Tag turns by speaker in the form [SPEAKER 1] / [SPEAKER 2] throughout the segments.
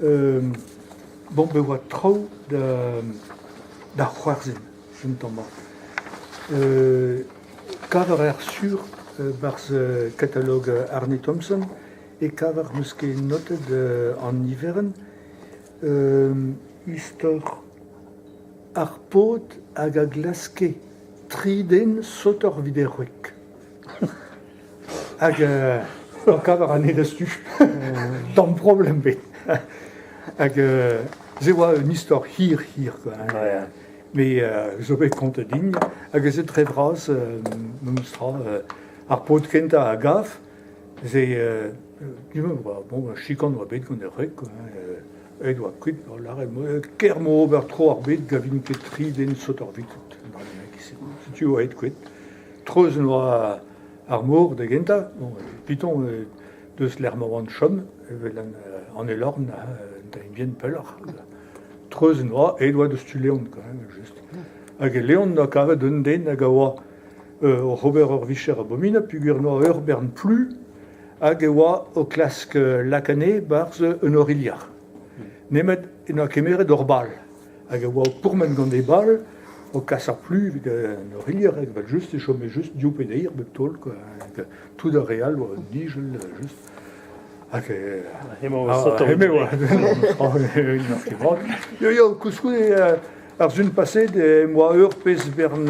[SPEAKER 1] Bon, bet oa traoù da c'hoarzhin un tamm mat. Kav a raer sur 'barzh katalog Arne Thompson e kaver n'eus ket notet an niverenn istor ar paotr hag a glaske tri den sotoc'h evit e wreg. Hag kaver anezhe da-stu. Tamm problem bet. Hag se oa un istor hir-hir quoi. Met zo bet kontet din hag ez eo tre vras memes tra ar paotr kentañ a gav se bon chikan oa bet gant e wreg quoi. Aet oa kuit lâret ker 'mo ober tro ar bed 'gavin ket tri den sotoc'h 'vitout. Setu oa aet kuit. Treuz en oa ar mor da gentañ. Bon, Piton deus lec'h ma oan chom, evel an Elorn, un tamm bihan pelloc'h. Treuz en oa, aet oa deus tu Leon, quoi, just. Hag e Leon 'noa kavet un den hag a oa oc'h ober ur vicher abominabl peogwir 'noa ur bern plu hag e oa o klask lak anezhe 'barzh un orilher. Nemet en doa kemeret ur bal. Hag e oa o pourmen gant e bal, o kas ar plu evit an orilher, hag evel-just e chome just div pe deir bep taol, quoi. Hag tout ar re all oa un nijell, just. Hag
[SPEAKER 2] Hemañ oa sotoc'h.
[SPEAKER 1] Hemañ oa Yo, yo, koulskoude, ar sun paset em boa ur pezh bern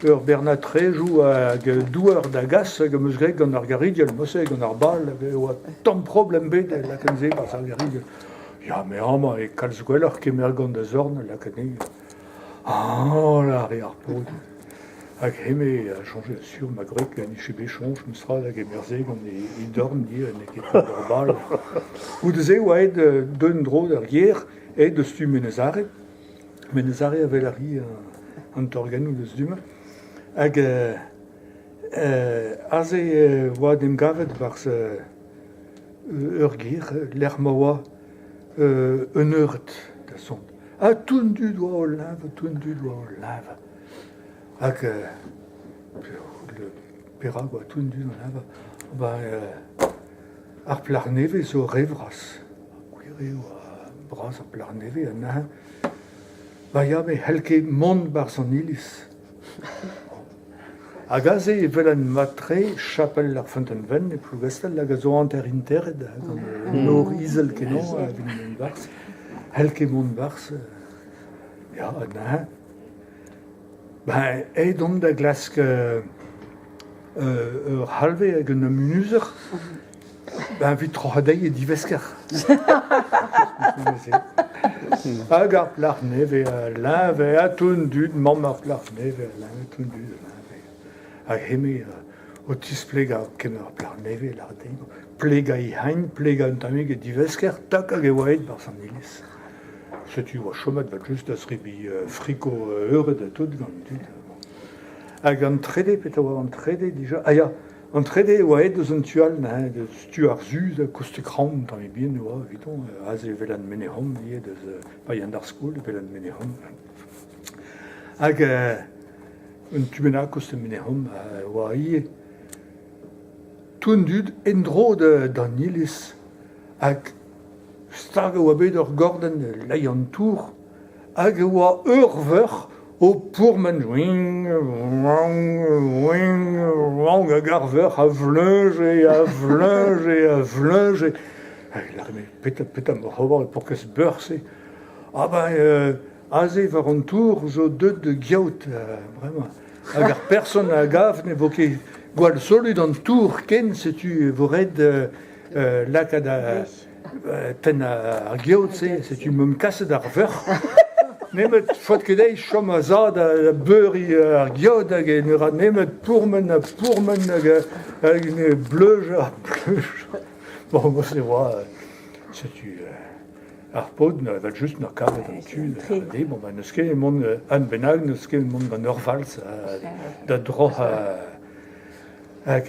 [SPEAKER 1] ur bernad trejoù hag douar da gas hag am eus graet gant ar garigell, mod-se gant ar bal, hag e oa tamm problem bet lakaat se 'barzh ar garigell. Ya, met amañ eo kalz gwelloc'h kemer gant da zorn lakaat anezhi. Ah, lâre ar paotr. Hag hemañ a soñje sur ma gwreg a nije bet soñj memes tra da gemer se gant e dorn ivez, n'eo ket gant ur bal. Goude-se e oa aet d'un dro d'ar gêr, aet deus tu Menez-Are. Menez-Are a wel a ri an torgennoù deus du-mañ. Hag aze e oa en em gavet 'barzh ur gêr lec'h ma oa un eured da zont. Ha tout an dud oa o leñvañ, tout an dud oa o leñvañ. Hag perak oa tout an dud o leñvañ? Ben ar plac'h nevez zo re vras. Gwir eo bras ar plac'h nevez anezhañ. Ba ya, met c'hell ket mont 'barzh an iliz. Hag aze e welan mat-tre chapel ar Feunteun-Wenn e Plougastell hag a zo hanter-interet gant un nor izel-kenañ evit mont 'barzh. C'hell ket mont 'barzh. Ya, neuze. Ben, aet on da glask ur c'halvez hag un amunuzer. Ben, evit troc'hañ dezhi e divesker. Hag ar plac'h nevez a leñve ha tout an dud, mamm ar plac'h nevez a leñve, tout an dud a leñve. Hag hemañ o tisplegañ kemer ar plac'h nevez, lâret dezhi, plegañ he c'hein, plegañ un tammig e divesker, tak hag e oa aet 'barzh an iliz. Setu oa chomet 'vel-just da zebriñ friko eured ha tout gant an dud. Hag an trede, petra oa an trede dija? Ah ya, an trede e oa aet deus an tu all, neuze, deus tu ar su, da koste Kraon, tamm bihan e oa evidon, aze evel an Menehom ivez, deus pa yan d'ar skol evel an Menehom. Hag un tu bennak koste Menehom e oa ivez tout an dud en-dro d'an iliz hag stag e oa bet ur gordenn lein an tour hag e oa ur veuc'h o pourmen wing wang wing wang hag ar veuc'h a vleuje a vleuje a vleuje hag e lâre petra petra 'maoc'h ober e paourkaezh beuc'h-se ah ben aze war an tour zo deuet da geout bremañ hag ar person a gav ne vo ket gwall solut an tour ken setu e vo ret lakaat tennañ ar geot-se, setu 'meump kaset ar veuc'h. Nemet faot ket dezhi chom a-za da beuriñ ar geot hag ne ra nemet pourmen ha pourmen hag hag ne bleuj ha pleuj. Bon, moi c'est oa, setu ar paotr evel-just 'na kavet an tu da bon ben n'eus ket mont un bennak n'eus ket mont gant ur vals da droc'hañ hag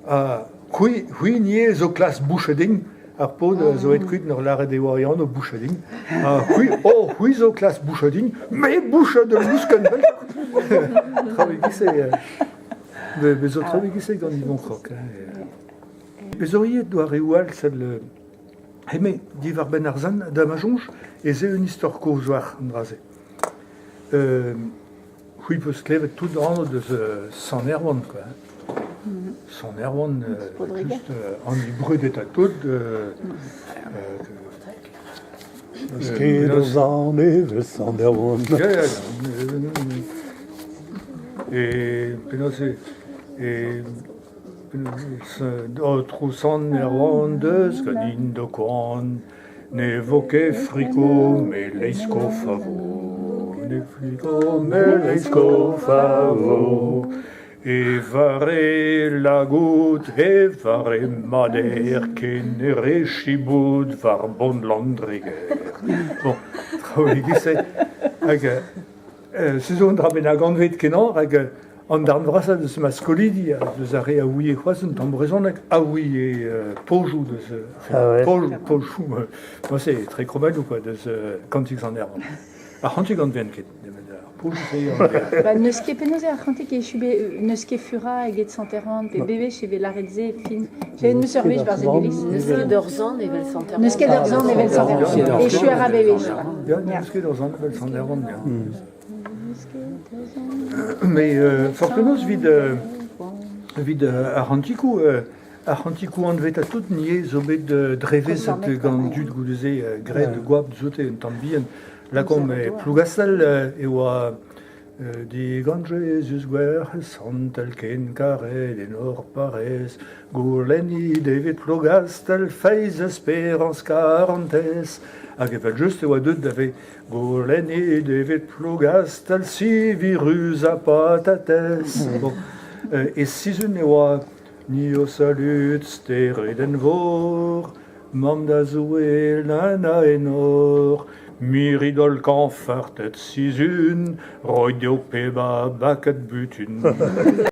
[SPEAKER 1] Ha c'hwi ivez zo klas Bouchadin, ar paotr a zo aet kuit en ur lâret e oa e anv Bouchadin. Ha c'hwi, oh, c'hwi zo klas Bouchadin, me bouchad ul luskenn Traoù e-giz-se, bez zo traoù e-giz-se gant Yvon Croc. Bez zo ivez doareoù all sell hemañ diwar-benn ar sant da ma soñj ez eo un istor kozh war an dra-se. C'hwi 'peus klevet tout anv deus Sant Erwan quoi. Sant Erwan just an brudetañ tout.
[SPEAKER 3] N'eus ket eus an evel Sant Erwan.
[SPEAKER 1] Ya, ya, E penaos eo e Aotrou Sant Erwan deus ganin d'ho koan Ne vo ket friko met leizh-kof a vo Ne friko met leizh-kof a vo E vare lagout, e vare mader Ken e re chiboud war bont Landreger. Bon, traoù e-giz-se. Hag se zo un dra bennak anvet kenañ rak an darn vrasañ deus ma skolidi deus ar re a ouie c'hoazh un tamm brezhoneg a ouie pozioù deus pozioù moi c'est très kromelloù quoi deus Kantik Sant Erwan. Ar c'hantik anvean ket nemet ar pozioù-se.
[SPEAKER 4] Ba n'eus ket penaos eo ar c'hantik echu bet n'eus ket furañ eget Sant Erwan pe bewech e vez lâret se fin. J'avais une ur wech barzh en iliz.
[SPEAKER 5] N'eus ket ur sant evel Sant Erwan.
[SPEAKER 4] N'eus ket ur sant evel Sant Erwan. Echu a ra bewech.
[SPEAKER 1] Ya, n'eus ket ur sant evel Sant Erwan, ya. Mais forzh penaos evit evit ar c'hantikoù ar c'hantikoù anvet ha tout nie zo bet drevezet gant dud goude-se graet goap dioute un tamm bihan. Lakaomp e Plougastel e oa Digant Jezuz Gwerc'hez santel ken karet en hor parrez, goulennit evit Plougastel feiz, esperañs, karantez. Hag evel-just e oa deuet da vezañ goulennit evit Plougastel sivi ruz ha patatez. Bon, e Sizun e oa Ni ho salud, steredenn vor, Mamm da Zoue leun a enor, mirit holl kañfarted Sizun, roit dezho pep a bakad butun.